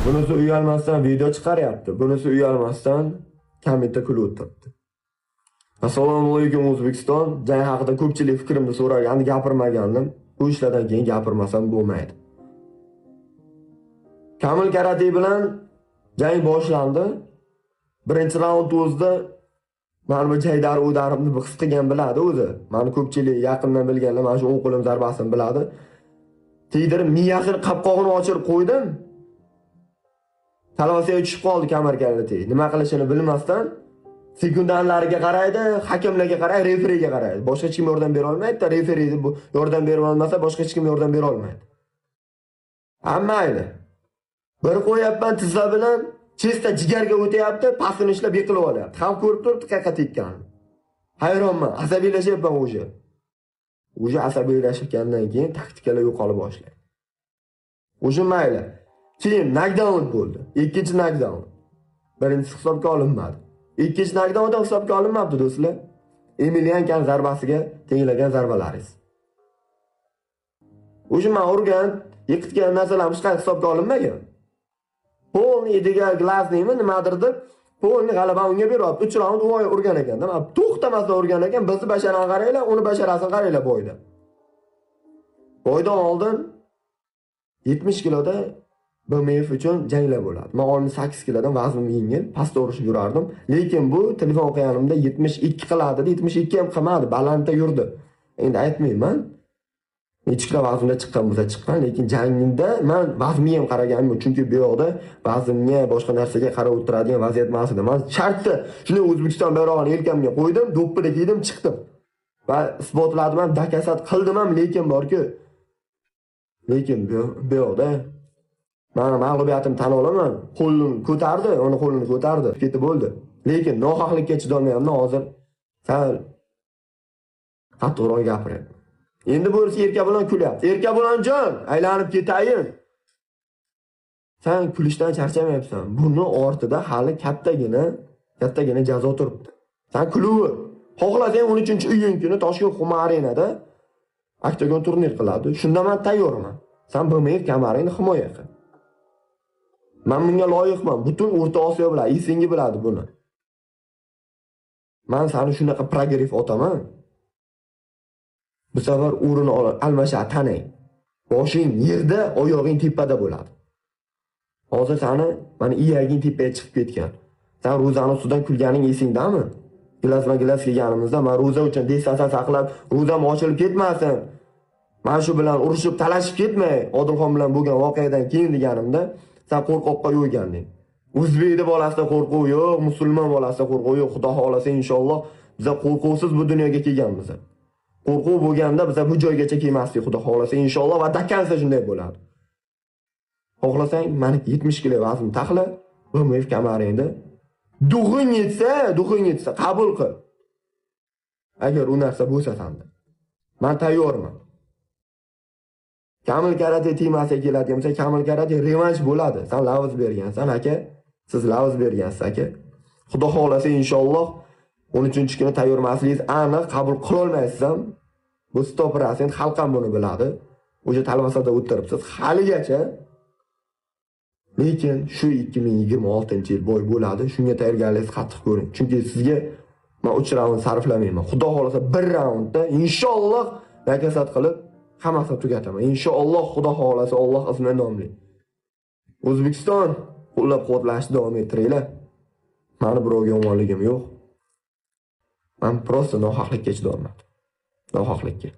Bunisi uyalmasdan video chiqaryapti. Bunisi uyalmasdan kommentda kulib o'tiribdi. Assalomu alaykum O'zbekiston. Jang haqida ko'pchilik fikrimni so'ragandi, gapirmagandim. Bu ishlardan keyin gapirmasam bo'lmaydi. Kamil Karate bilan jang boshlandi. Birinchi raund o'zida meni bu jaydari udarimni his qilgan biladi o'zi. Meni ko'pchilik yaqindan bilganlar mana shu o'ng qo'lim zarbasini biladi. Tegdirib miyasini qapqog'ini ochirib qo'ydim. Talvasiga tushib qoldi Kamil Karate. Nima qilishini bilmasdan sekundanlariga qaraydi, hakamlarga qaraydi, referiga qaraydi. Boshqa hech kim yordam bera olmaydi, referi yordam bera olmasa boshqa hech kim yordam bera olmaydi. Mayli. Bir qo'yapman tizza bilan, chesta jigarga o'tayapti, pastini ishlab yiqilib olyapti. Ham ko'rib turibdi qayerga tekkanini. Hayronman, asabiylashyapman o'sha. O'sha asabiylashgandan keyin taktikalar yo'qolib boshlaydi. O'sha mayli. Keyin knockdown bo'ldi. Ikkinchi knockdown. Birinchisi hisobga olinmadi. Ikkinchi knockdown ham hisobga olinmabdi do'stlar. Emeliankan zarbasiga tenglagan zarbalaringiz. O'sha men urgan, yiqitgan narsalar hech qanday hisobga olinmagan. Polni Ediga Glazniymi nimadir deb polni g'alaba unga beryapti. 3 raund u urgan ekanda. Men to'xtamasdan urgan ekan. Bizni basharani qaranglar, uni basharasini qaranglar boyda. Boydan oldin 70 kiloda BMF uchun janglar bo'ladi. Men 68 kilodan vaznim yengil, pastda urishib yurardim. Lekin bu telefon qilganimda 72 qiladi, 72 ham qilmadi, balandda yurdi. Endi aytmayman. Necha kilo vaznda chiqqan bo'lsa chiqqan, lekin jangimda men vaznga ham qaraganman, chunki bu yoqda vaznga, boshqa narsaga qarab o'tiradigan vaziyat emas edi. Men shartda shuni O'zbekiston bayrog'ini yelkamga qo'ydim, do'ppini kiydim, chiqdim. Va isbotladim ham, dakasat qildim ham, lekin borku. Lekin bu yoqda men mag'lubiyatimni tan olaman. Qo'lim ko'tardi, uni qo'lini ko'tardi, ketib bo'ldi. Lekin nohaqlikka chidolmayapman hozir. Sal qattiqroq gapiryapman. Endi bo'lsa Erkabulan kulyapti. Erkabulanjon, aylanib ketayin. Sen kulishdan charchamayapsan. Buni ortida hali kattagina jazo turibdi. Sen kulaver. Xohlasang 13-iyun kuni Toshkent Humo Arenada oktagon turnir qiladi. Shunda men tayyorman. Sen BMF kamaringni himoya qil. Men bunga loyiqman. Butun O'rta Osiyo biladi, esingi biladi buni. Men seni shunaqa progrev otaman. Bu safar o'rini almashadi, tanang. Boshing yerda, oyog'ing tepada bo'ladi. Hozir seni mana iyaging tepaga chiqib ketgan. Sen ro'zani ustidan kulganing esingdami? Gilasma-gilas kelganimizda men ro'za uchun desasa saqlab, ro'zam ochilib ketmasin. Mana shu bilan urushib, talashib ketmay, Odilxon bilan bo'lgan voqeadan keyin deganimda sen qo'rqoqqa yo'yganding. O'zbekning bolasida qo'rquv yo'q, musulmon bolasida qo'rquv yo'q. Xudo xolasa inshaalloh biz qo'rquvsiz bu dunyoga kelganmiz. Qo'rquv bo'lganda biz bu joygacha kelmasdik, Xudo xolasa inshaalloh va dakansa shunday bo'ladi. Xohlasang meni 70 kilo vazn taxla, BMF kamaringda. Dug'ing yetsa, qabul qil. Agar u narsa bo'lsa senda. Men tayyorman. Kamil Karate temasiga keladigan bo'lsa, Kamil Karate revansh bo'ladi. Sen lavz bergansan aka, siz lavz bergansiz aka. Xudo xolasa inshaalloh 13-kuni tayyor emasligingiz aniq, qabul qila olmaysiz ham. Bu 100% xalq ham buni biladi. O'sha talvasada o'tiribsiz haligacha. Lekin shu 2026-yil boy bo'ladi. Shunga tayyorgarligingizni qattiq ko'ring. Chunki sizga men 3 raund sarflamayman. Xudo xolasa 1 raundda inshaalloh nakasat qilib hammasini tugataman. Inshaalloh, Xudo xolasa, Alloh izni nomli. O'zbekiston qo'llab-quvvatlashni davom ettiringlar. Meni birovga yomonligim yo'q. Men prosta nohaqlikka chidolmadim. Nohaqlikka.